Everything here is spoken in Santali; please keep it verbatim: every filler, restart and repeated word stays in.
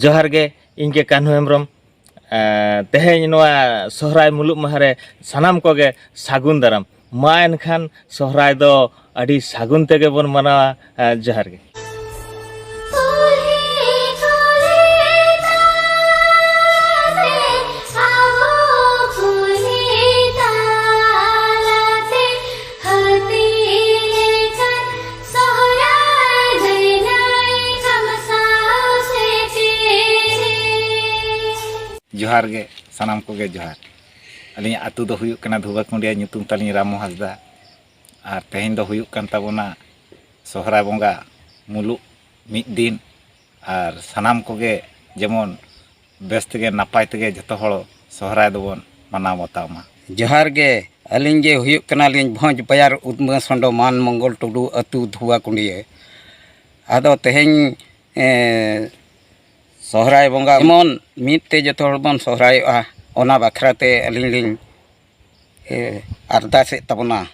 ᱡᱚᱦᱟᱨ ᱜᱮ, ᱤᱧ ᱜᱮ ᱠᱟᱹᱱᱦᱩ ᱦᱮᱢᱵᱨᱚᱢ᱾ ᱮᱸ, ᱛᱮᱦᱮᱧ ᱱᱚᱣᱟ ᱥᱚᱦᱨᱟᱭ ᱢᱩᱞᱩᱜ ᱢᱟᱦᱟ ᱨᱮ ᱥᱟᱱᱟᱢ ᱠᱚᱜᱮ ᱥᱟᱹᱜᱩᱱ ᱫᱟᱨᱟᱢ᱾ ᱢᱟ ᱮᱱᱠᱷᱟᱱ ᱥᱚᱦᱨᱟᱭ ᱫᱚ ᱟᱹᱰᱤ ᱥᱟᱹᱜᱩᱱ ᱛᱮᱜᱮ ᱵᱚᱱ ᱢᱟᱱᱟᱣᱟ᱾ ᱮᱸ, ᱡᱚᱦᱟᱨ ᱜᱮ᱾ ᱡᱚᱦᱟᱨ ᱜᱮ, ᱥᱟᱱᱟᱢ ᱠᱚᱜᱮ ᱡᱚᱦᱟᱨ᱾ ᱟᱹᱞᱤᱧᱟᱜ ᱟᱹᱛᱩ ᱫᱚ ᱦᱩᱭᱩᱜ ᱠᱟᱱᱟ ᱫᱷᱩᱵᱟᱠᱩᱸᱰᱤᱭᱟ, ᱧᱩᱛᱩᱢ ᱛᱟᱹᱞᱤᱧ ᱨᱟᱢ ᱢᱳᱦᱟᱥᱫᱟ᱾ ᱟᱨ ᱛᱮᱦᱮᱧ ᱫᱚ ᱦᱩᱭᱩᱜ ᱠᱟᱱ ᱛᱟᱵᱚᱱᱟ ᱥᱚᱦᱨᱟᱭ ᱵᱚᱸᱜᱟ ᱢᱩᱞᱩᱜ ᱢᱤᱫ ᱫᱤᱱ᱾ ᱟᱨ ᱥᱟᱱᱟᱢ ᱠᱚᱜᱮ ᱡᱮᱢᱚᱱ ᱵᱮᱥ ᱛᱮᱜᱮ ᱱᱟᱯᱟᱭ ᱛᱮᱜᱮ ᱡᱚᱛᱚ ᱦᱚᱲ ᱥᱚᱦᱨᱟᱭ ᱫᱚᱵᱚᱱ ᱢᱟᱱᱟᱣ ᱵᱟᱛᱟᱣ ᱢᱟ᱾ ᱡᱚᱦᱟᱨ ᱜᱮ, ᱟᱹᱞᱤᱧ ᱜᱮ ᱦᱩᱭᱩᱜ ᱠᱟᱱᱟᱞᱤᱧ ᱵᱷᱚᱸᱡᱽ ᱵᱟᱭᱟᱨ ᱩᱫᱽᱢᱟᱹ ᱥᱚᱸᱰᱚ ᱢᱟᱱ ᱢᱚᱝᱜᱚᱞ ᱴᱩᱰᱩ, ᱟᱹᱛᱩ ᱫᱷᱩᱣᱟᱠᱩᱸᱰᱤᱭᱟᱹ᱾ ᱟᱫᱚ ᱛᱮᱦᱮᱧ, ᱮ, ᱥᱚᱦᱨᱟᱭ ᱵᱚᱸᱜᱟ ᱮᱢᱚᱱ ᱢᱤᱫ ᱛᱮ ᱡᱚᱛᱚ ᱦᱚᱲ ᱵᱚᱱ ᱥᱚᱦᱨᱟᱭᱚᱜᱼᱟ, ᱚᱱᱟ ᱵᱟᱠᱷᱨᱟ ᱛᱮ ᱟᱹᱞᱤᱧ ᱞᱤᱧ, ᱮ, ᱟᱨᱫᱟᱥᱮᱫ ᱛᱟᱵᱚᱱᱟ᱾